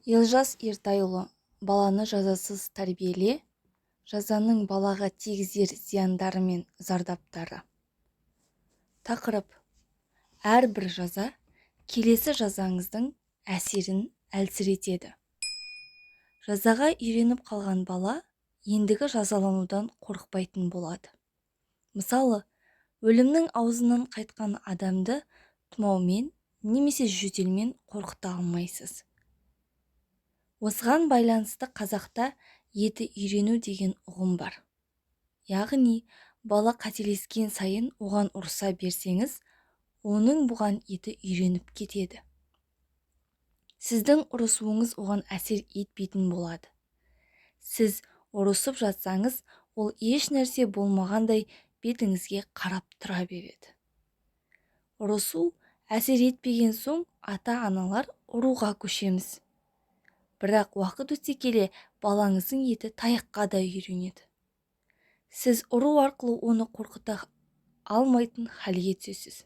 Елжас Ертайұлы, «Баланы жазасыз тәрбиеле», жазаның балаға тигізер зияндары мен зардаптары. Тақырып: әрбір жаза келесі жазаңыздың әсерін әлсіретеді. Жазаға үйреніп қалған бала ендігі жазаланудан қорықпайтын болады. Мысалы, өлімнің аузынан қайтқан адамды тұмаумен немесе жөтелмен қорқыта алмайсыз. Осыған байланысты қазақта еті үйрену деген ұғым бар. Яғни бала қателескен сайын оған ұрыса берсеңіз, оның бұған еті үйреніп кетеді. Сіздің ұрысуыңыз оған әсер етпейтін болады. Сіз ұрысып жатсаңыз, ол еш нәрсе болмағандай бетіңізге қарап тұра береді. Ұрысу әсер етпеген соң ата-аналар ұруға көшеміз. Бірақ уақыт өте келе балаңыздың еті таяққа да үйренеді. Сіз ұру арқылы оны қорқыта алмайтын халге түсесіз.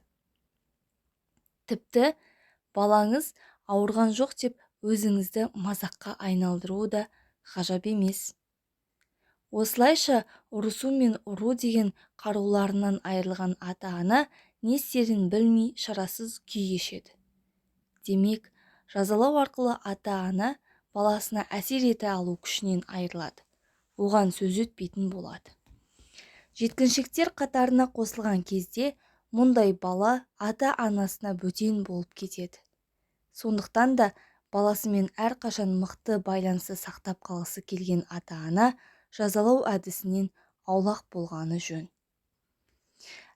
Тіпті балаңыз ауырған жоқ деп өзіңізді мазаққа айналдыруы да ғажап емес. Осылайша ұрысу мен ұру деген қаруларынан айырылған ата-ана не істерін білмей шарасыз күй кешеді. Демек, жазалау арқылы ата-ана баласына әсер ете алу күшінен айырылады. Оған сөз өтпейтін болады. Жеткіншектер қатарына қосылған кезде мұндай бала ата-анасына бөтен болып кетеді. Сондықтан да баласымен әрқашан мықты байланысты сақтап қалғысы келген ата-ана жазалау әдісінен аулақ болғаны жөн.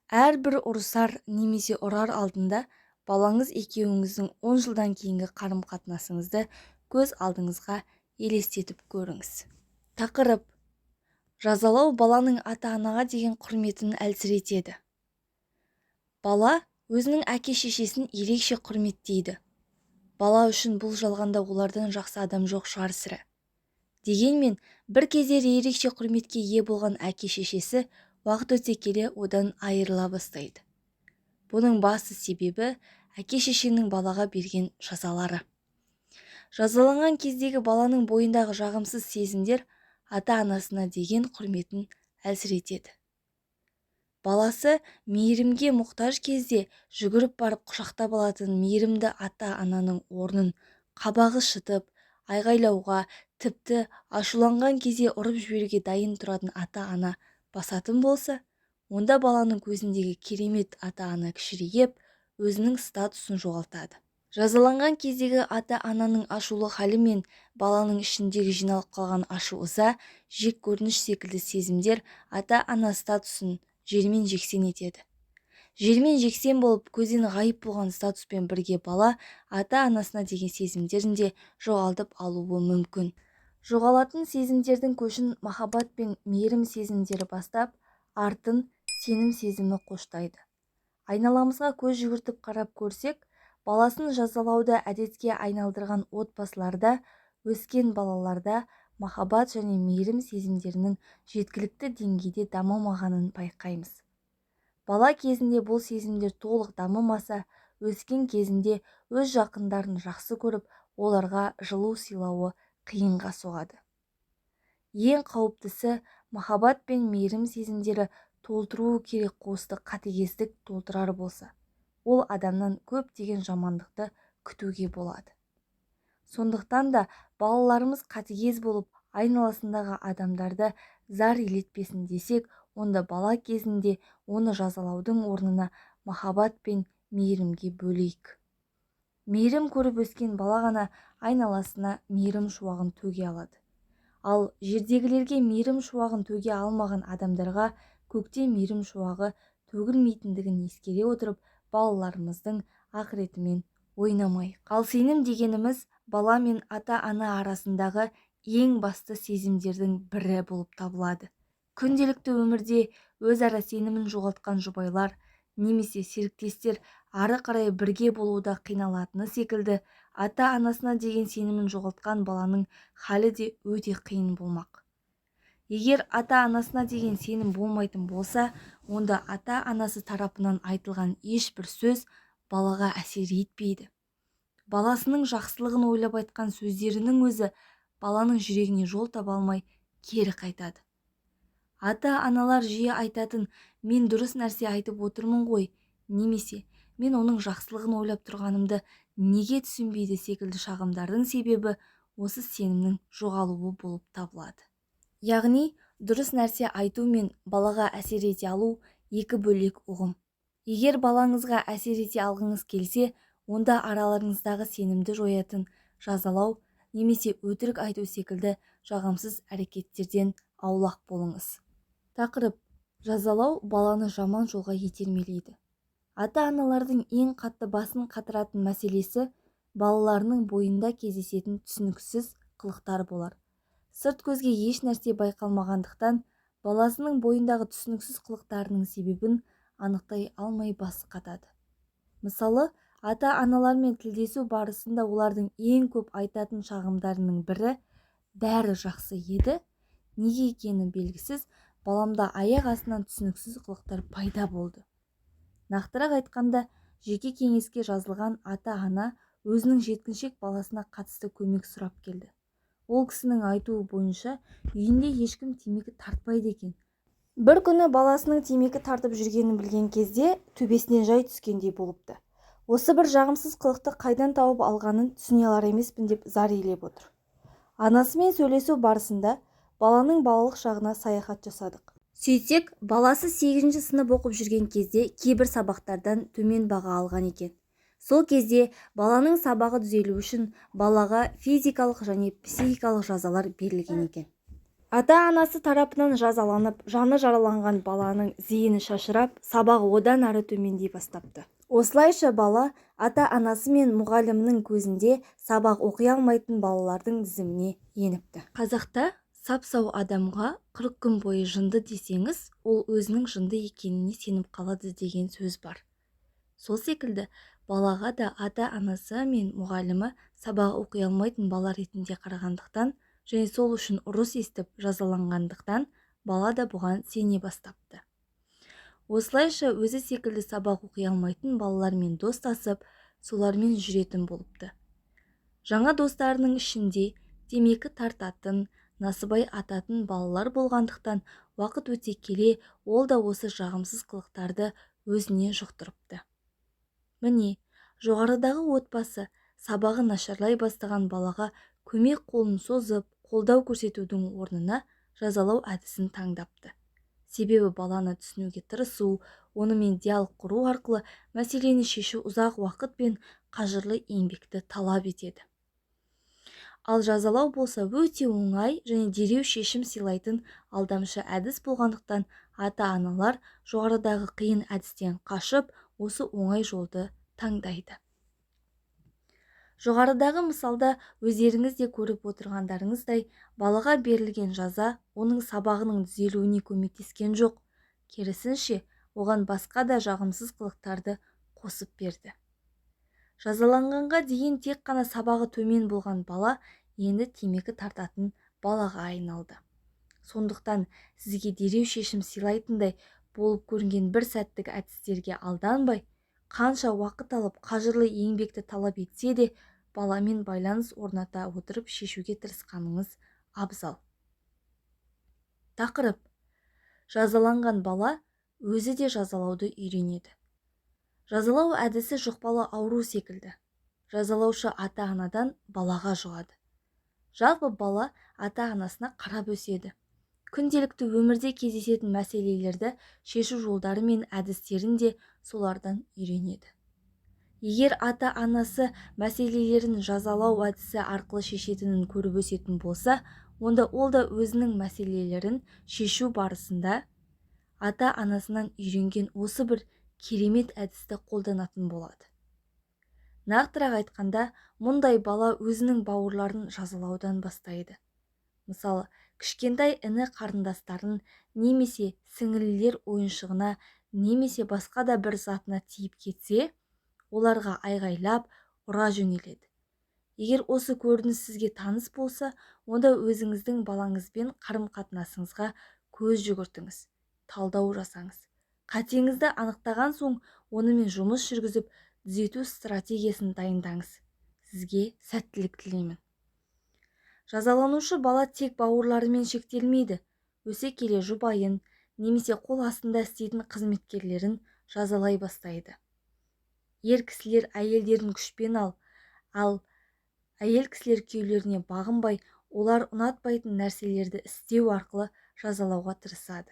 Әрбір ұрысар немесе ұрар алдында балаңыз екеуіңіздің 10 жылдан кейінгі қарым-қатынасыңызды көз алдыңызға елестетіп көріңіз. Тақырып: жазалау баланың ата-анаға деген құрметін әлсіретеді. Бала өзінің әке-шешесін ерекше құрметтейді. Бала үшін бұл жалғанда олардан жақсы адам жоқ шығар сірә. Дегенмен, бір кездері ерекше құрметке ие болған әке-шешесі уақыт өте келе одан айырыла бастайды. Бұның басты себебі әке-шешенің балаға берген жазалары. Жазаланған кездегі баланың бойындағы жағымсыз сезімдер ата-анасына деген құрметін әлсіретеді. Баласы мейірімге мұқтаж кезде жүгіріп барып құшақтап алатын мейірімді ата-ананың орнын қабағы шытып, айғайлауға, тіпті ашуланған кезде ұрып жіберуге дайын тұратын ата-ана басатын болса, онда баланың көзіндегі керемет ата-ана кішірейіп, өзінің статусын жоғалтады. Жазаланған кездегі ата-ананың ашулы халі мен баланың ішіндегі жиналып қалған ашу-ыза, жек көрініш секілді сезімдер ата-ана статусын жермен жексен етеді. Жермен жексен болып, көзден ғайып болған статуспен бірге бала ата-анасына деген сезімдерін де жоғалтып алуы мүмкін. Жоғалатын сезімдердің көшін махаббат пен мейірім сезімдері бастап, артын сенім сезімі қоштайды. Айналамызға көз жүгіртіп қарап көрсек, баласын жазалауды әдетке айналдырған отбасыларда өскен балаларда махаббат және мейірім сезімдерінің жеткілікті деңгейде дамымағанын байқаймыз. Бала кезінде бұл сезімдер толық дамымаса, өскен кезінде өз жақындарын жақсы көріп, оларға жылу сыйлауы қиынға соғады. Ең қауіптісі, махаббат пен мейірім сезімдері толтыруы керек қуысты қатыгездік толтырар болса, ол адамнан көптеген жамандықты күтуге болады. Сондықтан да балаларымыз қатыгез болып, айналасындағы адамдарды зар елетпесін десек, онда бала кезінде оны жазалаудың орнына махаббат пен мейірімге бөлейік. Мейірім көріп өскен бала ғана айналасына мейірім шуағын төге алады. Ал жердегілерге мейірім шуағын төге алмаған адамдарға көкте мейірім шуағы төгілмейтіндігін ескере отырып, балаларымыздың ақыретімен ойнамайық. Ал сенім дегеніміз бала мен ата-ана арасындағы ең басты сезімдердің бірі болып табылады. Күнделікті өмірде өзара сенімін жоғалтқан жұбайлар немесе серіктестер ары қарай бірге болуда қиналатыны секілді, ата-анасына деген сенімін жоғалтқан баланың халі де өте қиын болмақ. Егер ата-анасына деген сенім болмайтын болса, онда ата-анасы тарапынан айтылған ешбір сөз балаға әсер етпейді. Баласының жақсылығын ойлап айтқан сөздерінің өзі баланың жүрегіне жол таба алмай кері қайтады. Ата-аналар жиі айтатын мен дұрыс нәрсе айтып отырмын ғой немесе мен оның жақсылығын ойлап тұрғанымды неге түсінбейді секілді шағымдардың себебі осы сенімнің жоғалуы болып табылады. Яғни, дұрыс нәрсе айту мен балаға әсер ете алу екі бөлек ұғым. Егер балаңызға әсер ете алғыңыз келсе, онда араларыңыздағы сенімді жоятын жазалау немесе өтірік айту секілді жағымсыз әрекеттерден аулақ болыңыз. Тақырып: жазалау баланы жаман жолға итермелейді. Ата-аналардың ең қатты басын қатыратын мәселесі балаларының бойында кездесетін түсініксіз қылықтар болар. Сырт көзге еш нәрсе байқалмағандықтан баласының бойындағы түсініксіз қылықтарының себебін анықтай алмай басы қатады. Мысалы, ата-аналармен тілдесу барысында олардың ең көп айтатын шағымдарының бірі бәрі жақсы еді, неге екені белгісіз, баламда аяқ астынан түсініксіз қылықтар пайда болды. Нақтырақ айтқанда, жеке кеңеске жазылған ата-ана өзінің жеткіншек баласына қатысты көмек сұрап келді. Ол кісінің айтуы бойынша, үйінде ешкім темекі тартпайды екен. Бір күні баласының темекі тартып жүргенін білген кезде төбесінен жай түскендей болыпты. Осы бір жағымсыз қылықты қайдан тауып алғанын түсіне алар емеспін деп зар илеп отыр. Анасымен сөйлесу барысында баланың балалық шағына саяхат жасадық. Сөйтсек, баласы 8-ші сынып оқып жүрген кезде кейбір сабақтардан төмен баға алған екен. Сол кезде баланың сабағы түзелу үшін балаға физикалық және психикалық жазалар берілген екен. Ата-анасы тарапынан жазаланып, жаны жараланған баланың зейіні шашырап, сабағы одан ары төмендей бастапты. Осылайша бала ата-анасы мен мұғалімнің көзінде сабақ оқи алмайтын балалардың тізіміне еніпті. Қазақта сап-сау адамға 40 күн бойы жынды десеңіз, ол өзінің жынды екеніне сеніп қалады деген сөз бар. Сол секілді балаға да ата-анасы мен мұғалімі сабақ оқи алмайтын бала ретінде қарағандықтан және сол үшін ұрыс естіп жазаланғандықтан бала да бұған сене бастапты. Осылайша өзі секілді сабақ оқи алмайтын балалармен достасып, солармен жүретін болыпты. Жаңа достарының ішінде темекі тартатын, насыбай ататын балалар болғандықтан уақыт өте келе ол да осы жағымсыз қылықтарды өзіне жұқтырыпты. Міне, жоғарыдағы отбасы сабағы нашарлай бастаған балаға көмек қолын созып, қолдау көрсетудің орнына жазалау әдісін таңдапты. Себебі баланы түсінуге тырысу, онымен диалог құру арқылы мәселені шешу ұзақ уақыт пен қажырлы еңбекті талап етеді. Ал жазалау болса өте оңай және дереу шешім сыйлайтын алдамшы әдіс болғандықтан ата-аналар жоғарыдағы қиын әдістен қашып, осы оңай жолды таңдайды. Жоғарыдағы мысалда өздеріңіз де көріп отырғандарыңыздай, балаға берілген жаза оның сабағының түзелуіне көмектескен жоқ, керісінше, оған басқа да жағымсыз қылықтарды қосып берді. Жазаланғанға дейін тек қана сабағы төмен болған бала енді темекі тартатын балаға айналды. Сондықтан сізге дереу шешім сыйлайтындай болып көрінген бір сәттік әдістерге алданбай, қанша уақыт алып қажырлы еңбекті талап етсе де, баламен байланыс орната отырып шешуге тырысқаныңыз абзал. Тақырып: жазаланған бала өзі де жазалауды үйренеді. Жазалау әдісі жұқпалы ауру секілді. Жазалаушы ата-анадан балаға жұғады. Жалпы бала ата-анасына қарап өседі. Күнделікті өмірде кездесетін мәселелерді шешу жолдары мен әдістерін де солардан үйренеді. Егер ата-анасы мәселелерін жазалау әдісі арқылы шешетінін көріп өсетін болса, онда ол да өзінің мәселелерін шешу барысында ата-анасынан үйренген осы бір керемет әдісті қолданатын болады. Нақтырақ айтқанда, мұндай бала өзінің бауырларын жазалаудан бастайды. Мысалы, кішкентай іні қарындастарын немесе сіңілілер ойыншығына немесе басқа да бір затына тиіп кетсе, оларға айғайлап, ұра жөнеледі. Егер осы көрініс сізге таныс болса, онда өзіңіздің балаңызбен қарым-қатынасыңызға көз жүгіртіңіз, талдау жасаңыз. Қатеңізді анықтаған соң, онымен жұмыс жүргізіп, түзету стратегиясын дайындаңыз. Сізге сәттілік тілеймін. Жазаланушы бала тек бауырларымен шектелмейді. Өсе келе жұбайын немесе қол астында істейтін қызметкерлерін жазалай бастайды. Ер кісілер әйелдерін күшпен ал әйел кісілер күйеулеріне бағынбай, олар ұнатпайтын нәрселерді істеу арқылы жазалауға тырысады.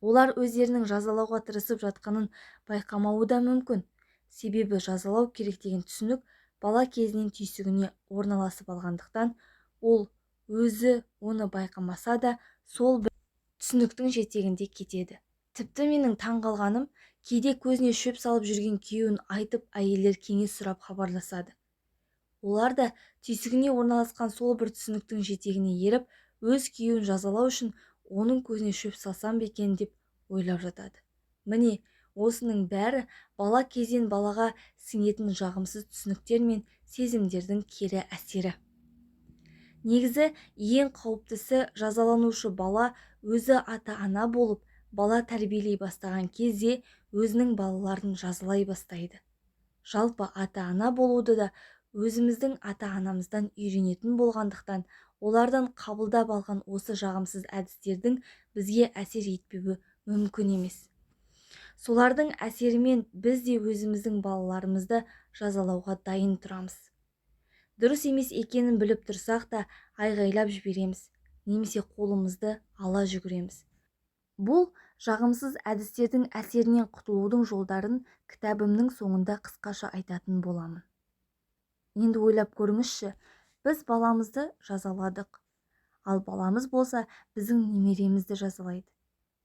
Олар өздерінің жазалауға тырысып жатқанын байқамауы да мүмкін. Себебі жазалау керек деген түсінік бала кезінен түйсігіне орналасып алғандықтан, ол өзі оны байқамаса да сол бір түсініктің жетегінде кетеді. Тіпті менің таңғалғаным, кейде көзіне шөп салып жүрген күйеуін айтып, әйелдер кеңес сұрап хабарласады. Олар да түйсігіне орналасқан сол бір түсініктің жетегіне еріп, өз күйеуін жазалау үшін оның көзіне шөп салсам ба екен деп ойлап жатады. Міне, осының бәрі бала кезден балаға сіңетін жағымсыз түсініктер мен сезімдердің кері әсері. Негізі ең қауіптісі, жазаланушы бала өзі ата-ана болып, бала тәрбиелей бастаған кезде өзінің балаларын жазалай бастайды. Жалпы ата-ана болуды да өзіміздің ата-анамыздан үйренетін болғандықтан, олардан қабылдап алған осы жағымсыз әдістердің бізге әсер етпеуі мүмкін емес. Солардың әсерімен біз де өзіміздің балаларымызды жазалауға дайын тұрамыз. Дұрыс емес екенін біліп тұрсақ та айғайлап жібереміз, немесе қолымызды ала жүгіреміз. Бұл жағымсыз әдістердің әсерінен құтылудың жолдарын кітабымның соңында қысқаша айтатын боламын. Енді ойлап көріңізші, біз баламызды жазаладық, ал баламыз болса біздің немеремізді жазалайды.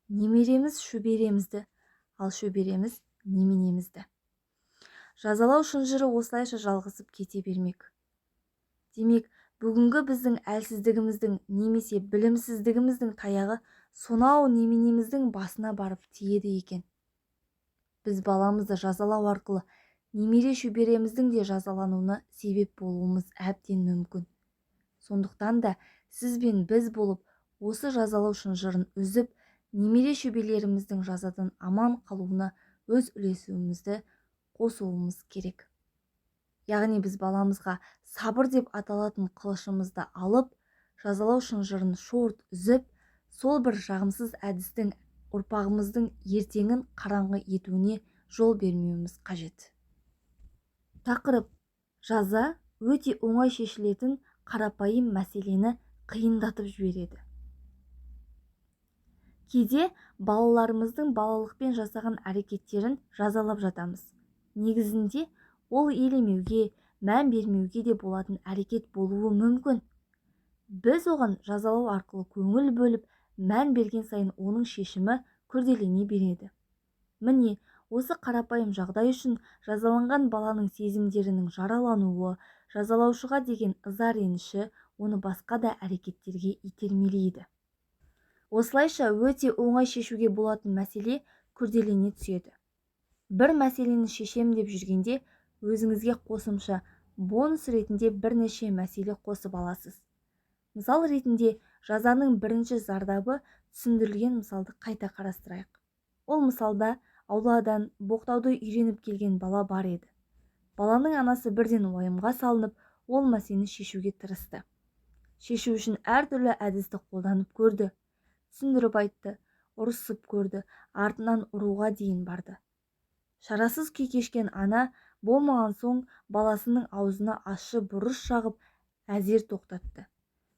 Немереміз шөберемізді, ал шөбереміз неменемізді. Жазалау шынжыры осылайша жалғасып кете бермек. Демек, бүгінгі біздің әлсіздігіміздің немесе білімсіздігіміздің таяғы сонау неменеміздің басына барып тиеді екен. Біз баламызды жазалау арқылы немере шөбереміздің де жазалануына себеп болуымыз әбден мүмкін. Сондықтан да сіз бен біз болып осы жазалау шынжырын үзіп, немере шөберелеріміздің жазадан аман қалуына өз үлесімізді қосуымыз керек. Яғни біз баламызға сабыр деп аталатын қылышымызды алып, жазалау шынжырын шорт үзіп, сол бір жағымсыз әдістің ұрпағымыздың ертеңін қараңғы етуіне жол бермеуіміз қажет. Тақырып: жаза өте оңай шешілетін қарапайым мәселені қиындатып жібереді. Кейде балаларымыздың балалықпен жасаған әрекеттерін жазалап жатамыз. Негізінде ол елемеуге, мән бермеуге де болатын әрекет болуы мүмкін. Біз оған жазалау арқылы көңіл бөліп, мән берген сайын оның шешімі күрделене береді. Міне, осы қарапайым жағдай үшін жазаланған баланың сезімдерінің жаралануы, жазалаушыға деген ыза-реніші оны басқа да әрекеттерге итермелейді. Осылайша өте оңай шешуге болатын мәселе күрделене түседі. Бір мәселені шешем деп жүргенде өзіңізге қосымша бонус ретінде бірнеше мәселе қосып аласыз. Мысал ретінде жазаның бірінші зардабы түсіндірілген мысалды қайта қарастырайық. Ол мысалда ауладан боқтауды үйреніп келген бала бар еді. Баланың анасы бірден уайымға салынып, ол мәселені шешуге тырысты. Шешу үшін әртүрлі әдісті қолданып көрді. Түсіндіріп айтты, ұрысып көрді, артынан ұруға дейін барды. Шарасыз күй кешкен ана болмаған соң баласының аузына ащы бұрыш жағып әзер тоқтатты.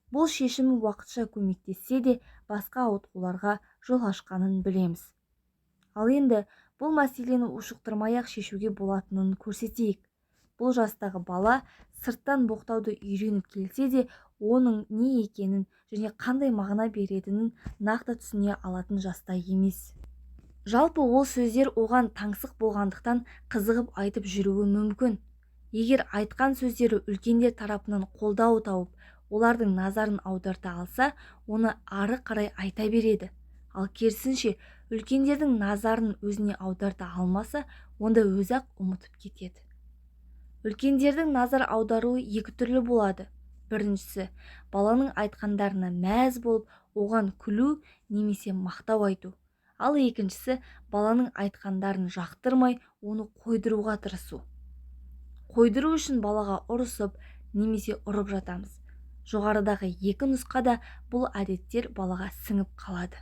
Бұл шешімі уақытша көмектессе де, басқа ауытқуларға жол ашқанын білеміз. Ал енді бұл мәселені ушықтырмай-ақ шешуге болатынын көрсетейік. Бұл жастағы бала сырттан боқтауды үйреніп келсе де, оның не екенін және қандай мағына беретінін нақты түсіне алатын жаста емес. Жалпы ол сөздер оған таңсық болғандықтан қызығып айтып жүруі мүмкін. Егер айтқан сөздері үлкендер тарапынан қолдау тауып, олардың назарын аударта алса, оны ары қарай айта береді. Ал керісінше, үлкендердің назарын өзіне аударта алмаса, онда өзі-ақ ұмытып кетеді. Үлкендердің назар аударуы екі түрлі болады. Біріншісі, баланың айтқандарына мәз болып, оған күлу немесе мақтау айту. Ал екіншісі, баланың айтқандарын жақтырмай, оны қойдыруға тырысу. Қойдыру үшін балаға ұрысып немесе ұрып жатамыз. Жоғарыдағы екі нұсқада бұл әдеттер балаға сіңіп қалады.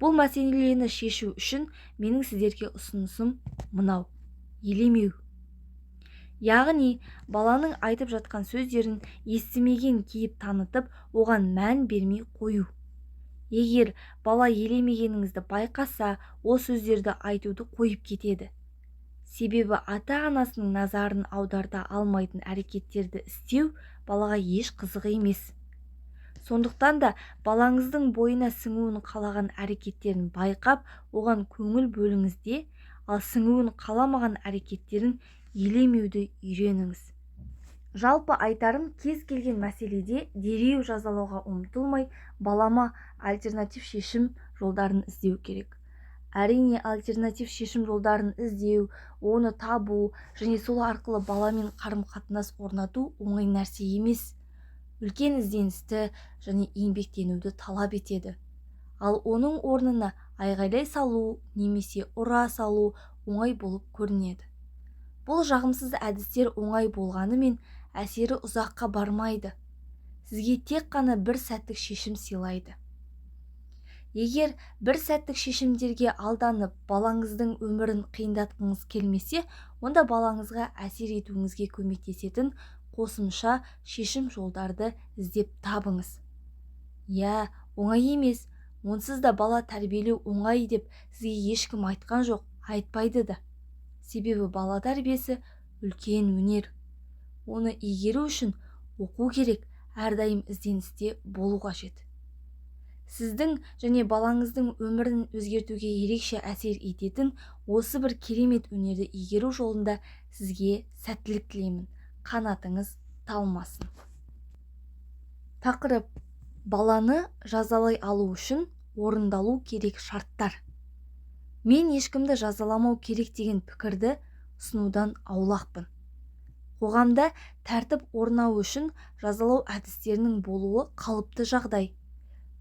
Бұл мәселені шешу үшін менің сіздерге ұсынысым мынау: елемеу. Яғни баланың айтып жатқан сөздерін естімеген кейіп танытып, оған мән бермей қою. Егер бала елемегеніңізді байқаса, ол сөздерді айтуды қойып кетеді. Себебі ата-анасының назарын аударта алмайтын әрекеттерді істеу балаға еш қызық емес. Сондықтан да балаңыздың бойына сіңуін қалаған әрекеттерін байқап, оған көңіл бөліңіз де, ал сіңуін қаламаған әрекеттерін елемеуді үйреніңіз. Жалпы айтарым, кез келген мәселеде дереу жазалауға ұмтылмай, балама альтернатив шешім жолдарын іздеу керек. Әрине, альтернатив шешім жолдарын іздеу, оны табу және сол арқылы баламен қарым-қатынас орнату оңай нәрсе емес. Үлкен ізденісті және еңбектенуді талап етеді. Ал оның орнына айғайлай салу немесе ұра салу оңай болып көрінеді. Бұл жағымсыз әдістер оңай болғанымен әсері ұзаққа бармайды. Сізге тек қана бір сәттік шешім сыйлайды. Егер бір сәттік шешімдерге алданып, балаңыздың өмірін қиындатқыңыз келмесе, онда балаңызға әсер етуіңізге көмектесетін қосымша шешім жолдарды іздеп табыңыз. Иә, оңай емес, онсыз да бала тәрбиелеу оңай деп сізге ешкім айтқан жоқ, айтпайды да. Себебі бала тәрбиесі үлкен өнер. Оны игеру үшін оқу керек, әрдайым ізденісте болу қажет. Сіздің және балаңыздың өмірін өзгертуге ерекше әсер ететін осы бір керемет өнерді игеру жолында сізге сәттілік тілеймін. Қанатыңыз талмасын. Тақырып: баланы жазалай алу үшін орындалу керек шарттар. Мен ешкімді жазаламау керек деген пікірді ұсынудан аулақпын. Қоғамда тәртіп орнауы үшін жазалау әдістерінің болуы қалыпты жағдай.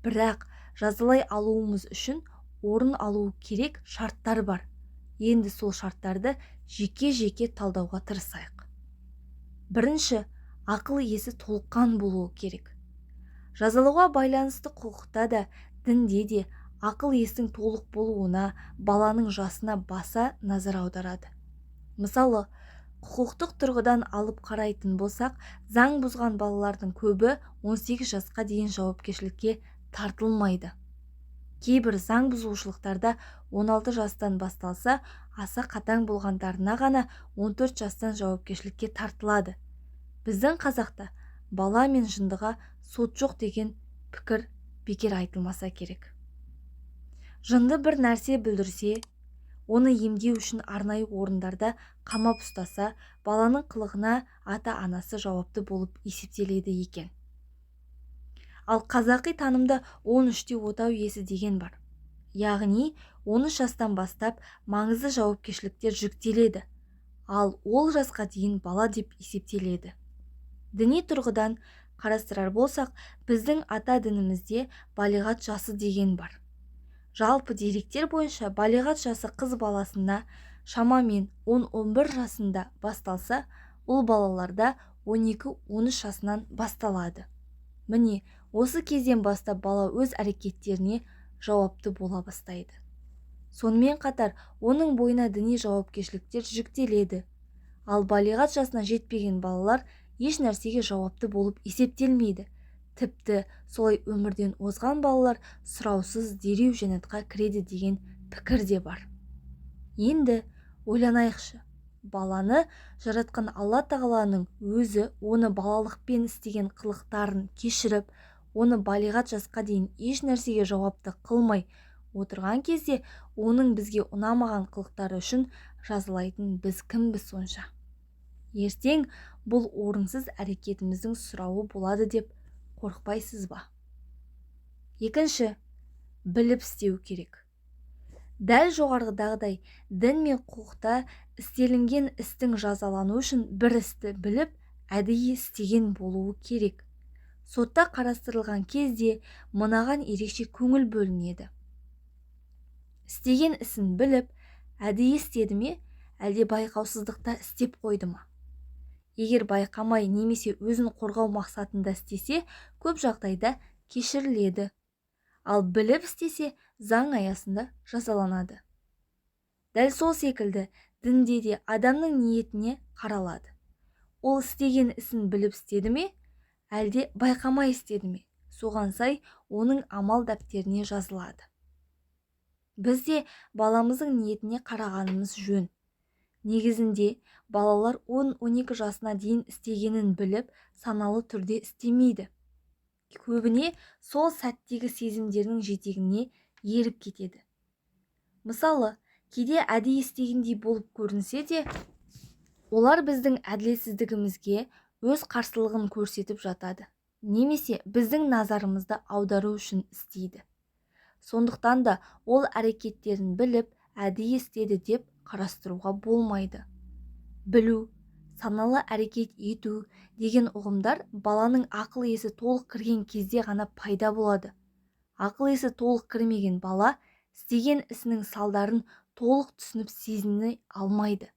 Бірақ жазалай алуымыз үшін орын алуы керек шарттар бар. Енді сол шарттарды жеке-жеке талдауға тырысайық. Бірінші, ақыл есі толыққан болуы керек. Жазалауға байланысты құқықта да, дінде де ақыл естің толық болуына, баланың жасына баса назар аударады. Мысалы, құқықтық тұрғыдан алып қарайтын болсақ, заң бұзған балалардың көбі 18 жасқа дейін жауапкершілікке тартылмайды. Кейбір заң бұзушылықтарда 16 жастан басталса, аса қатаң болғандарына ғана 14 жастан жауапкершілікке тартылады. Біздің қазақта бала мен жындыға сот жоқ деген пікір бекер айтылмаса керек. Жынды бір нәрсе бүлдірсе, оны емдеу үшін арнайы орындарда қамап ұстаса, баланың қылығына ата-анасы жауапты болып есептеледі екен. Ал қазақи танымда 13-те отау иесі деген бар. Яғни 13 жастан бастап маңызды жауапкершіліктер жүктеледі, ал ол жасқа дейін бала деп есептеледі. Діни тұрғыдан қарастырар болсақ, біздің ата дінімізде балиғат жасы деген бар. Жалпы деректер бойынша балиғат жасы қыз баласына шамамен 10-11 жасында басталса, ұл балаларда 12-13 жасынан басталады. Міне, осы кезден бастап бала өз әрекеттеріне жауапты бола бастайды. Сонымен қатар, оның бойына діни жауапкершіліктер жүктеледі. Ал балиғат жасына жетпеген балалар еш нәрсеге жауапты болып есептелмейді. Тіпті солай өмірден озған балалар сұраусыз дереу жәннатқа кіреді деген пікір де бар. Енді ойланайықшы, баланы жаратқан Алла Тағаланың өзі оны балалықпен істеген қылықтарын кешіріп, оны балиғат жасқа дейін еш нәрсеге жауапты қылмай отырған кезде, оның бізге ұнамаған қылықтары үшін жазалайтын біз кімбіз сонша? Ертең бұл орынсыз әрекетіміздің сұрауы болады деп қорықпайсыз ба? Екінші, біліп істеу керек. Дәл жоғарғыдағыдай дін мен құқықта істелінген істің жазалану үшін бір істі біліп, әдейі істеген болуы керек. Сотта қарастырылған кезде мынаған ерекше көңіл бөлінеді. Істеген ісін біліп, әдейі істеді ме, әлде байқаусыздықта істеп қойды ма? Егер байқамай немесе өзін қорғау мақсатында істесе, көп жағдайда кешіріледі. Ал біліп істесе, заң аясында жазаланады. Дәл сол секілді дінде де адамның ниетіне қаралады. Ол істеген ісін біліп істеді ме, әлде байқамай істеді ме, соған сай оның амал дәптеріне жазылады. Біз де баламыздың ниетіне қарағанымыз жөн. Негізінде балалар 10-12 жасына дейін істегенін біліп, саналы түрде істемейді. Көбіне сол сәттегі сезімдерінің жетегіне еріп кетеді. Мысалы, кейде әдейі істегендей болып көрінсе де, олар біздің әділетсіздігімізге өз қарсылығын көрсетіп жатады, немесе біздің назарымызды аудару үшін істейді. Сондықтан да ол әрекеттерін біліп, әдейі істеді деп қарастыруға болмайды. Білу, саналы әрекет ету деген ұғымдар баланың ақыл есі толық кірген кезде ғана пайда болады. Ақыл есі толық кірмеген бала істеген ісінің салдарын толық түсініп сезіне алмайды.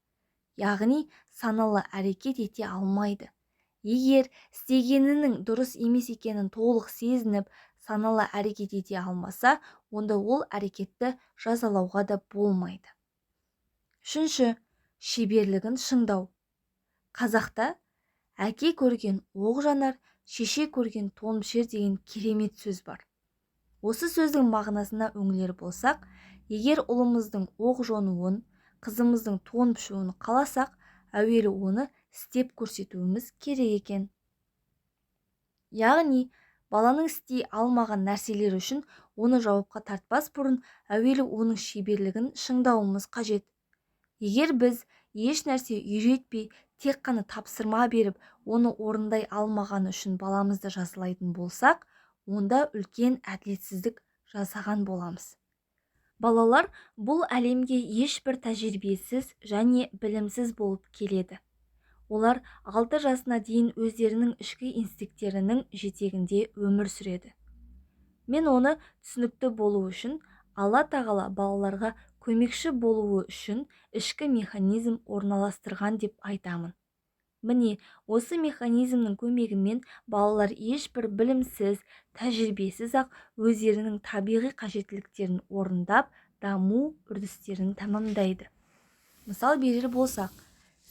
Яғни саналы әрекет ете алмайды. Егер істегенінің дұрыс емес екенін толық сезініп, саналы әрекет ете алмаса, онда ол әрекетті жазалауға да болмайды. Үшінші, шеберлігін шыңдау. Қазақта әке көрген оқ жанар, шеше көрген тон пішер деген керемет сөз бар. Осы сөздің мағынасына үңілер болсақ, егер ұлымыздың оқ жонуын, қызымыздың тон пішуін қаласақ, әуелі оны істеп көрсетуіміз керек екен. Яғни, баланың істей алмаған нәрселері үшін оны жауапқа тартпас бұрын әуелі оның шеберлігін шыңдауымыз қажет. Егер біз еш нәрсе үйретпей, тек қана тапсырма беріп, оны орындай алмағаны үшін баламызды жазалайтын болсақ, онда үлкен әділетсіздік жасаған боламыз. Балалар бұл әлемге ешбір тәжірибесіз және білімсіз болып келеді. Олар 6 жасына дейін өздерінің ішкі инстинкттерінің жетегінде өмір сүреді. Мен оны түсінікті болу үшін Алла тағала балаларға көмекші болуы үшін ішкі механизм орналастырған деп айтамын. Міне, осы механизмнің көмегімен балалар ешбір білімсіз, тәжірибесіз-ақ өздерінің табиғи қажеттіліктерін орындап, даму үрдістерін тәмамдайды. Мысал берер болсақ,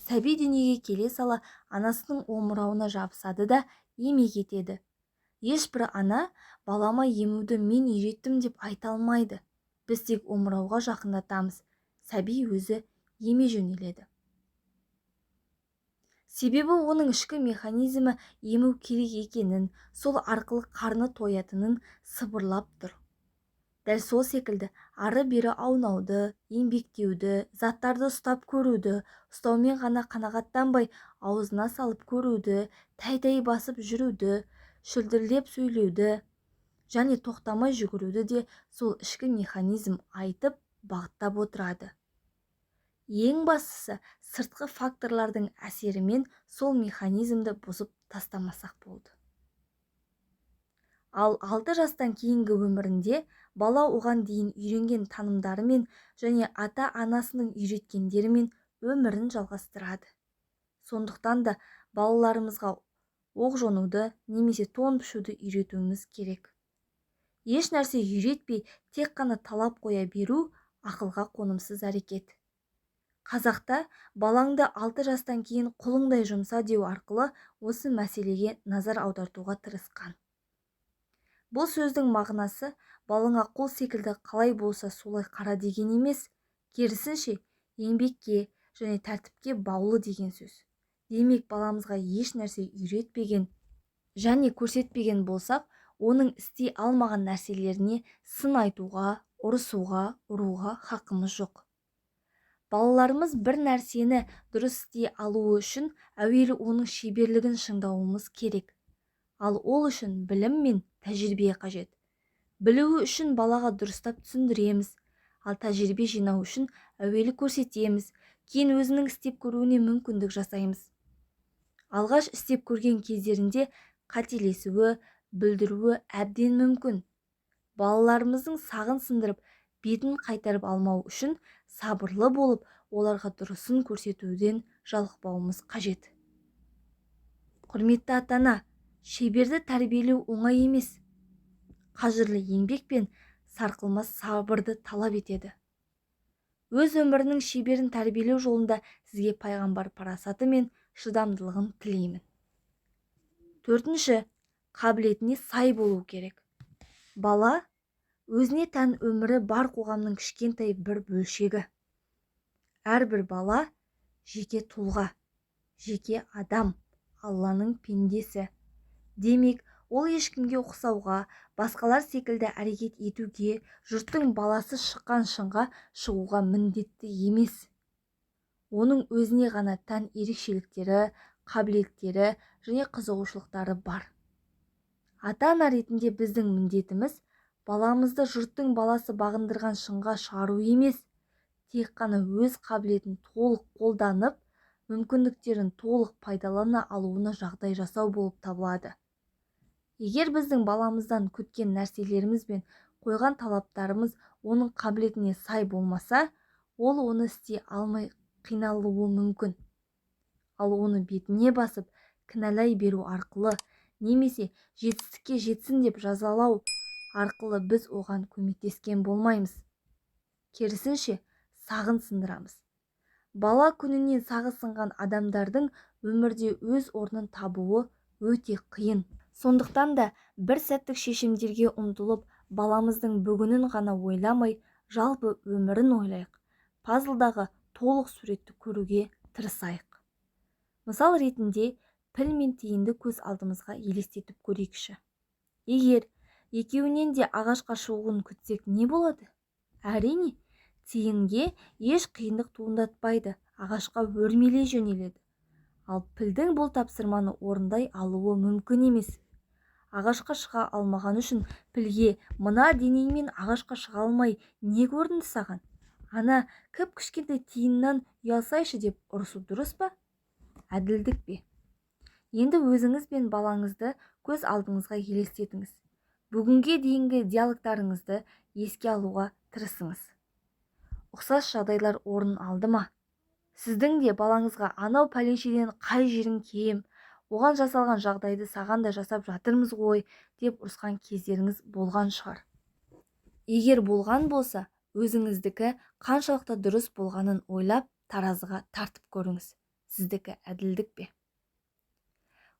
сәби дүниеге келе сала анасының омырауына жабысады да емек етеді. Ешбір ана балама емуді мен үйреттім деп айта алмайды. Біз тек омырауға жақындатамыз, сәби өзі еме жөнеледі. Себебі оның ішкі механизмі ему керек екенін, сол арқылы қарны тоятынын сыбырлап тұр. Дәл сол секілді ары-бері аунауды, еңбектеуді, заттарды ұстап көруді, ұстаумен ғана қанағаттанбай аузына салып көруді, тәй-тәй басып жүруді, шүлдірлеп сөйлеуді және тоқтамай жүгіруді де сол ішкі механизм айтып, бағыттап отырады. Ең бастысы, сыртқы факторлардың әсерімен сол механизмді бұзып тастамасақ болды. Ал 6 жастан кейінгі өмірінде бала оған дейін үйренген танымдарымен және ата-анасының үйреткендерімен өмірін жалғастырады. Сондықтан да балаларымызға оқ жонуды немесе тон пішуді үйретуіміз керек. Еш нәрсе үйретпей, тек қана талап қоя беру ақылға қонымсыз әрекет. Қазақта балаңды 6 жастан кейін құлыңдай жұмса деу арқылы осы мәселеге назар аудартуға тырысқан. Бұл сөздің мағынасы балаңа құл секілді қалай болса солай қара деген емес, керісінше еңбекке және тәртіпке баулы деген сөз. Демек, баламызға еш нәрсе үйретпеген және көрсетпеген болсақ, оның істей алмаған нәрселеріне сын айтуға, ұрысуға, ұруға хақымыз жоқ. Балаларымыз бір нәрсені дұрыс істей алуы үшін әуелі оның шеберлігін шыңдауымыз керек. Ал ол үшін білім мен тәжірибе қажет. Білуі үшін балаға дұрыстап түсіндіреміз, ал тәжірибе жинау үшін әуелі көрсетеміз, кейін өзінің істеп көруіне мүмкіндік жасаймыз. Алғаш істеп көрген кездерінде қателесуі, бүлдіруі әбден мүмкін. Балаларымыздың сағын сындырып, бетін қайтарып алмау үшін сабырлы болып, оларға дұрысын көрсетуден жалықпауымыз қажет. Құрметті ата-ана, шеберді тәрбиелеу оңай емес. Қажырлы еңбек пен сарқылмас сабырды талап етеді. Өз өмірінің шеберін тәрбиелеу жолында сізге пайғамбар парасаты мен шыдамдылығын тілеймін. Төртінші, қабілетіне сай болу керек. Бала өзіне тән өмірі бар қоғамның кішкентай бір бөлшегі. Әрбір бала жеке тұлға, жеке адам, Алланың пендесі. Демек, ол ешкімге ұқсауға, басқалар секілді әрекет етуге, жұрттың баласы шыққан шыңға шығуға міндетті емес. Оның өзіне ғана тән ерекшеліктері, қабілеттері және қызығушылықтары бар. Ата-ана ретінде біздің міндетіміз баламызды жұрттың баласы бағындырған шыңға шығару емес, тек қана өз қабілетін толық қолданып, мүмкіндіктерін толық пайдалана алуына жағдай жасау болып табылады. Егер біздің баламыздан күткен нәрселеріміз бен қойған талаптарымыз оның қабілетіне сай болмаса, ол оны істей алмай қиналуы мүмкін. Ал оны бетіне басып, кінәлай беру арқылы немесе жетістікке жетсін деп жазалау арқылы біз оған көмектескен болмаймыз. Керісінше, сағын сындырамыз. Бала күнінен сағы сынған адамдардың өмірде өз орнын табуы өте қиын. Сондықтан да бір сәттік шешімдерге ұмтылып, баламыздың бүгінін ғана ойламай, жалпы өмірін ойлайық. Пазлдағы толық суретті көруге тырысайық. Мысал ретінде піл мен тиынды көз алдымызға елестетіп көрейікші. Егер екеуінен де ағашқа шығуын күтсек не болады? Әрине, тиынге еш қиындық туындатпайды, ағашқа өрмелей жөнеледі. Ал пілдің бұл тапсырманы орындай алуы мүмкін емес. Ағашқа шыға алмаған үшін пілге мына денеңмен ағашқа шыға алмай не көрінді саған? Ана кіп-кішкентай тиыннан ұялсайшы деп ұрысу дұрыс па? Әділдік пе? Енді өзіңіз бен балаңызды көз алдыңызға елестетіңіз. Бүгінге дейінгі диалогтарыңызды еске алуға тырысыңыз. Ұқсас жағдайлар орын алды ма? Сіздің де балаңызға анау пәленшеден қай жерің кем, оған жасалған жағдайды саған да жасап жатырмыз ғой деп ұрысқан кездеріңіз болған шығар. Егер болған болса, өзіңіздікі қаншалықты дұрыс болғанын ойлап, таразыға тартып көріңіз. Сіздікі әділдік пе?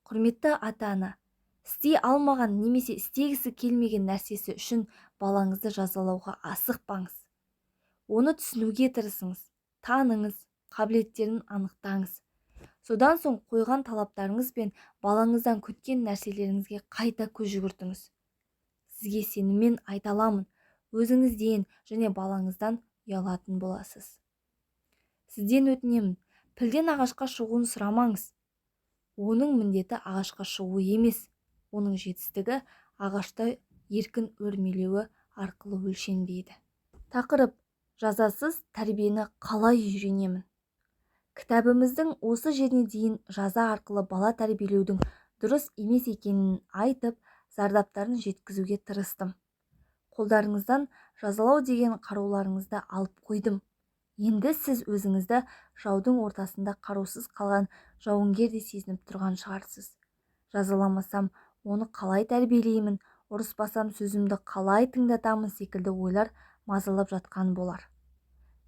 Құрметті ата-ана, істей алмаған немесе істегісі келмеген нәрсесі үшін балаңызды жазалауға асықпаңыз. Оны түсінуге тырысыңыз, таныңыз, қабілеттерін анықтаңыз. Содан соң қойған талаптарыңыз бен балаңыздан күткен нәрселеріңізге қайта көз жүгіртіңіз. Сізге сеніммен айта аламын, өзіңізден және балаңыздан ұялатын боласыз. Сізден өтінемін, пілден ағашқа шығуын сұрамаңыз. Оның міндеті ағашқа шығу емес, оның жетістігі ағашта еркін өрмелеуі арқылы өлшенбейді. Тақырып: жазасыз тәрбиені қалай үйренемін? Кітабымыздың осы жеріне дейін жаза арқылы бала тәрбиелеудің дұрыс емес екенін айтып, зардаптарын жеткізуге тырыстым. Қолдарыңыздан жазалау деген қаруларыңызды алып қойдым. Енді сіз өзіңізді жаудың ортасында қарусыз қалған жауынгердей сезініп тұрған шығарсыз. Жазаламасам, оны қалай тәрбиелеймін, ұрыспасам сөзімді қалай тыңдатамын секілді ойлар мазалап жатқан болар.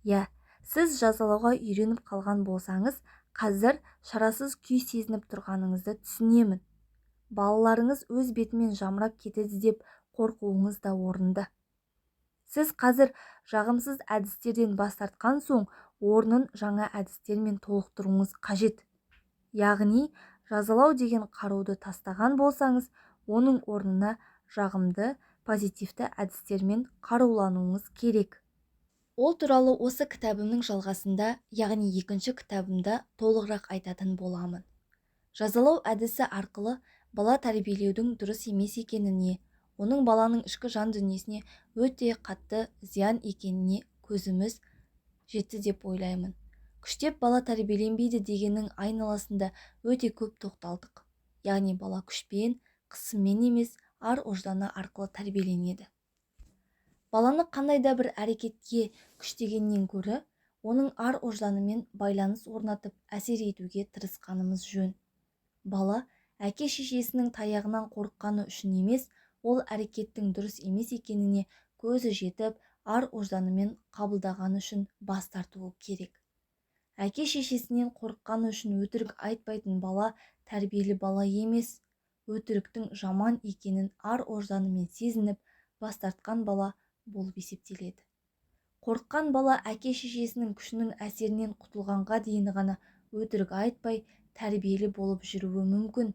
Иә, сіз жазалауға үйреніп қалған болсаңыз, қазір шарасыз күй сезініп тұрғаныңызды түсінемін. Балаларыңыз өз бетімен жамырап кетеді деп қорқуыңыз да орынды. Сіз қазір жағымсыз әдістерден бас тартқан соң, орнын жаңа әдістермен толықтыруыңыз қажет. Яғни, жазалау деген қаруды тастаған болсаңыз, оның орнына жағымды, позитивті әдістермен қарулануыңыз керек. Ол туралы осы кітабымның жалғасында, яғни екінші кітабымда толығырақ айтатын боламын. Жазалау әдісі арқылы бала тәрбиелеудің дұрыс емес екеніне, оның баланың ішкі жан дүниесіне өте қатты зиян екеніне көзіміз жетті деп ойлаймын. Күштеп бала тәрбиеленбейді дегеннің айналасында өте көп тоқталдық. Яғни бала күшпен, қысыммен емес, ар-ожданы арқылы тәрбиеленеді. Баланы қандай да бір әрекетке күштегеннен гөрі, Оның ар-ожданымен байланыс орнатып, әсер етуге тырысқанымыз жөн. Бала әке-шешесінің таяғынан қорыққаны үшін емес, ол әрекеттің дұрыс емес екеніне көзі жетіп, ар-ожданымен қабылдағаны үшін бас тартуы керек. Әке-шешесінен қорыққаны үшін өтірік айтпайтын бала тәрбиелі бала емес. Өтіріктің жаман екенін ар-ожданымен сезініп, бас тартқан бала болып есептеледі. Қорыққан бала әке-шешесінің күшінің әсерінен құтылғанға дейін ғана өтірік айтпай, тәрбиелі болып жүруі мүмкін.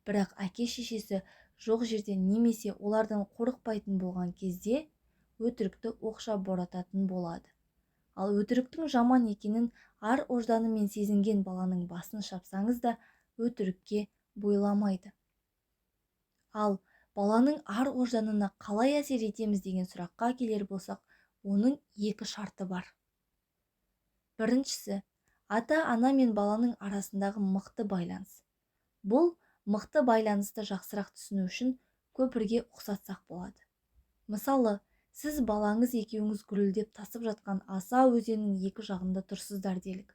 Бірақ әке-шешесі жоқ жерде немесе олардан қорықпайтын болған кезде өтірікті оқша борататын болады. Ал өтіріктің жаман екенін ар-ожданымен сезінген баланың басын шапсаңыз да өтірікке бойламайды. Ал баланың ар-ожданына қалай әсер етеміз деген сұраққа келер болсақ, оның екі шарты бар. Біріншісі, ата-ана мен баланың арасындағы мықты байланыс. Бұл мықты байланысты жақсырақ түсіну үшін көпірге ұқсатсақ болады. Мысалы, сіз балаңыз екеуіңіз гүрілдеп тасып жатқан аса өзеннің екі жағында тұрсыздар делік.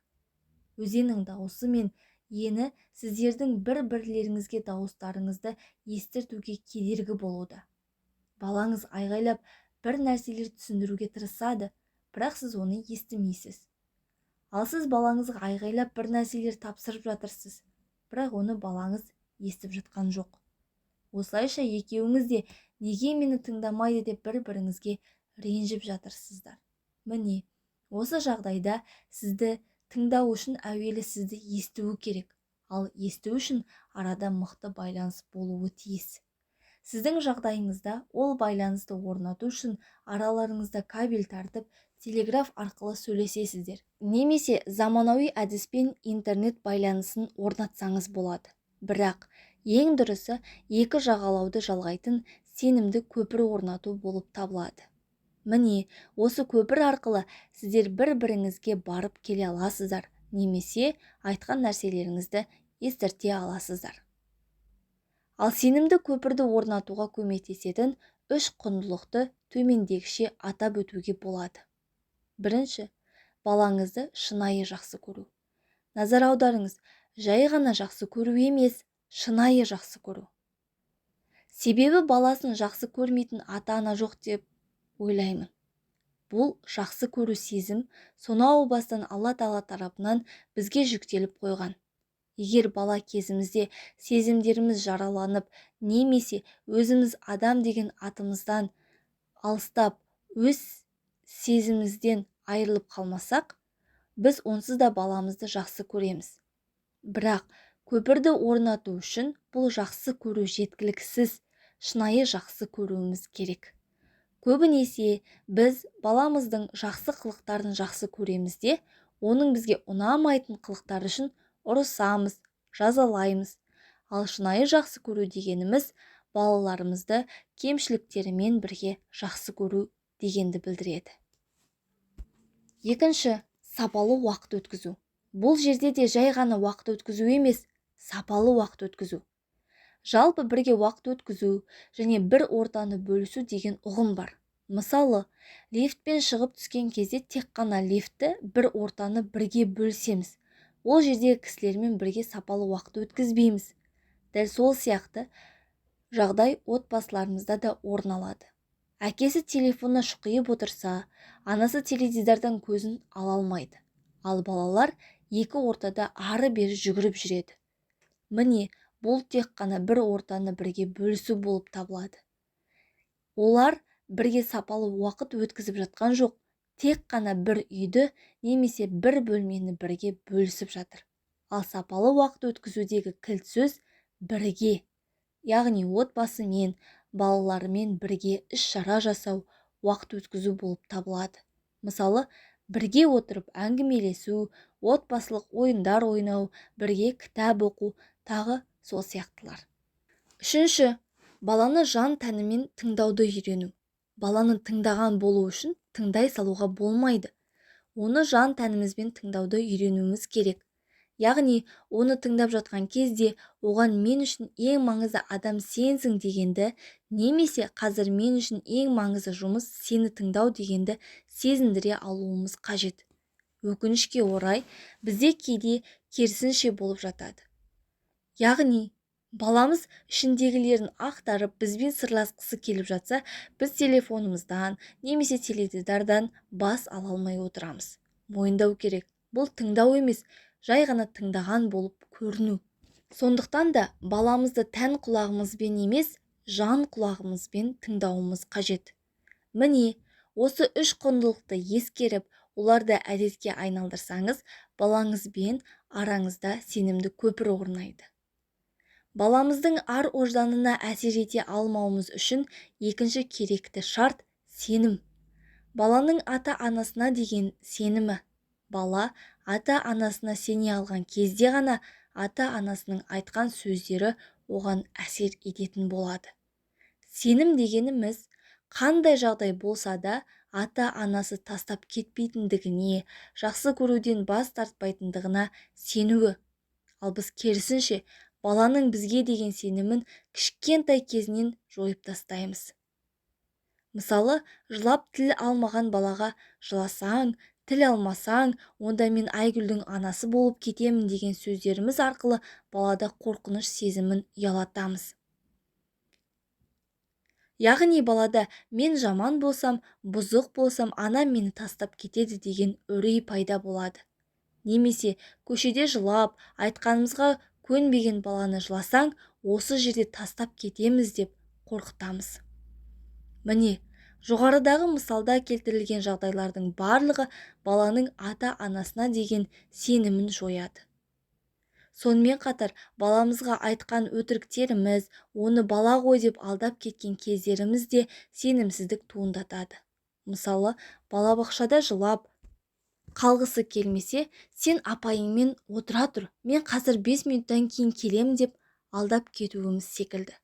Өзеннің дауысы мен ені сіздердің бір-бірлеріңізге дауыстарыңызды естіртуге кедергі болуда. Балаңыз айғайлап бір нәрселер түсіндіруге тырысады, бірақ сіз оны естімейсіз. Ал сіз балаңызға айғайлап бір нәрселер тапсырып жатырсыз, бірақ оны балаңыз естіп жатқан жоқ. Осылайша екеуіңіз де неге мені тыңдамайды деп бір-біріңізге ренжіп жатырсыздар. Міне, осы жағдайда сізді тыңдау үшін әуелі сізді естуі керек. Ал есту үшін арада мықты байланыс болуы тиіс. Сіздің жағдайыңызда ол байланысты орнату үшін араларыңызда кабель тартып, телеграф арқылы сөйлесесіздер. Немесе заманауи әдіспен интернет байланысын орнатсаңыз болады. Бірақ ең дұрысы екі жағалауды жалғайтын сенімді көпір орнату болып табылады. Міне, осы көпір арқылы сіздер бір-біріңізге барып келе аласыздар, немесе айтқан нәрселеріңізді естірте аласыздар. Ал сенімді көпірді орнатуға көмектесетін үш құндылықты төмендегіше атап өтуге болады. Бірінші, балаңызды шынайы жақсы көру. Назар аударыңыз, жай ғана жақсы көру емес, шынайы жақсы көру. Себебі баласын жақсы көрмейтін ата-ана жоқ деп ойлаймын. Бұл жақсы көру сезім сонау бастан Алла Тағала тарапынан бізге жүктеліп қойған. Егер бала кезімізде сезімдеріміз жараланып, немесе өзіміз адам деген атымыздан алыстап, өз сезімімізден айырылып қалмасақ, біз онсыз да баламызды жақсы көреміз. Бірақ көпірді орнату үшін бұл жақсы көру жеткіліксіз, шынайы жақсы көруіміз керек. Көбінесе біз баламыздың жақсы қылықтарын жақсы көреміз де, оның бізге ұнамайтын қылықтары үшін ұрысамыз, жазалаймыз. Ал шынайы жақсы көру дегеніміз балаларымызды кемшіліктерімен бірге жақсы көру дегенді білдіреді. Екінші, сапалы уақыт өткізу. Бұл жерде де жай ғана уақыт өткізу емес, сапалы уақыт өткізу. Жалпы бірге уақыт өткізу және бір ортаны бөлісу деген ұғым бар. Мысалы, лифтпен шығып түскен кезде тек қана лифтті бір ортаны бірге бөлісеміз. Ол жердегі кісілермен бірге сапалы уақыт өткізбейміз. Дәл сол сияқты жағдай отбасыларымызда да орын алады. Әкесі телефонына шұқиып отырса, анасы теледидардан көзін ала алмайды. Ал балалар екі ортада ары-бері жүгіріп жүреді. Міне, бұл тек қана бір ортаны бірге бөлісу болып табылады. Олар бірге сапалы уақыт өткізіп жатқан жоқ, тек қана бір үйді немесе бір бөлмені бірге бөлісіп жатыр. Ал сапалы уақыт өткізудегі кілт сөз бірге, яғни отбасымен, балаларымен бірге іс-шара жасау, уақыт өткізу болып табылады. Мысалы, бірге отырып әңгімелесу, отбасылық ойындар ойнау, бірге кітап оқу, тағы сол сияқтылар. Үшінші, баланы жан тәнімен тыңдауды үйрену. Баланы тыңдаған болу үшін тыңдай салуға болмайды. Оны жан тәнімізбен тыңдауды үйренуіміз керек. Яғни, оны тыңдап жатқан кезде оған мен үшін ең маңызды адам сенсің дегенді, немесе қазір мен үшін ең маңызды жұмыс сені тыңдау дегенді сезіндіре алуымыз қажет. Өкінішке орай, бізде кейде керісінше болып жатады. Яғни, баламыз ішіндегілерін ақтарып, бізбен сырласқысы келіп жатса, біз телефонымыздан немесе теледидардан бас ала алмай отырамыз. Мойындау керек, бұл тыңдау емес, жай ғана тыңдаған болып көріну. Сондықтан да баламызды тән құлағымызбен емес, жан құлағымызбен тыңдауымыз қажет. Міне, осы үш құндылықты ескеріп, оларды әдетке айналдырсаңыз, балаңызбен араңызда сенімді көпір орнайды. Баламыздың ар-ожданына әсер ете алмауымыз үшін екінші керекті шарт сенім. Баланың ата-анасына деген сенімі. Бала ата-анасына сене алған кезде ғана ата-анасының айтқан сөздері оған әсер ететін болады. Сенім дегеніміз қандай жағдай болса да ата-анасы тастап кетпейтіндігіне, жақсы көруден бас тартпайтындығына сенуі. Ал біз керісінше баланың бізге деген сенімін кішкентай кезінен жойып тастаймыз. Мысалы, жылап тіл алмаған балаға жыласаң, тіл алмасаң, онда мен Айгүлдің анасы болып кетемін деген сөздеріміз арқылы балада қорқыныш сезімін ұялатамыз. Яғни балада мен жаман болсам, бұзық болсам, анам мені тастап кетеді деген үрей пайда болады. Немесе көшеде жылап, айтқанымызға көнбеген баланы жыласаң, осы жерде тастап кетеміз деп қорқытамыз. Міне, жоғарыдағы мысалда келтірілген жағдайлардың барлығы баланың ата-анасына деген сенімін жояды. Сонымен қатар баламызға айтқан өтіріктеріміз, оны бала ғой деп алдап кеткен кездеріміз де сенімсіздік туындатады. Мысалы, балабақшада жылап қалғысы келмесе, сен апайыңмен отыра тұр, мен қазір 5 минуттан кейін келемін деп алдап кетуіміз секілді.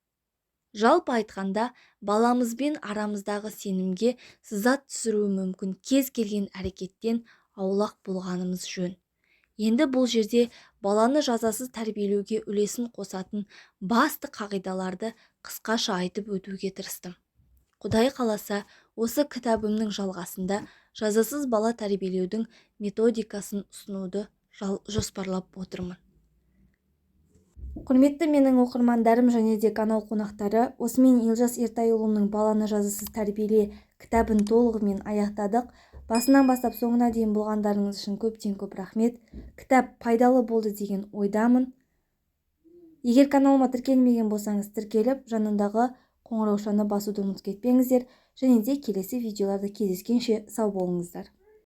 Жалпы айтқанда, баламызбен арамыздағы сенімге сызат түсіруі мүмкін кез келген әрекеттен аулақ болғанымыз жөн. Енді бұл жерде баланы жазасыз тәрбиелеуге үлесін қосатын басты қағидаларды қысқаша айтып өтуге тырыстым. Құдай қаласа, осы кітабымның жалғасында жазасыз бала тәрбиелеудің методикасын ұсынуды жоспарлап отырмын. Құрметті менің оқырмандарым және де канал қонақтары, осымен Елжас Ертайұлының «Баланы жазасыз тәрбиеле» кітабын толығымен аяқтадық. Басынан бастап соңына дейін болғандарыңыз үшін көптен көп рахмет. Кітап пайдалы болды деген ойдамын. Егер каналыма тіркелмеген болсаңыз, тіркеліп, жанындағы қоңыраушаны басуды ұмытып кетпеңіздер. Және де келесі видеоларда кездескенше сау болыңыздар.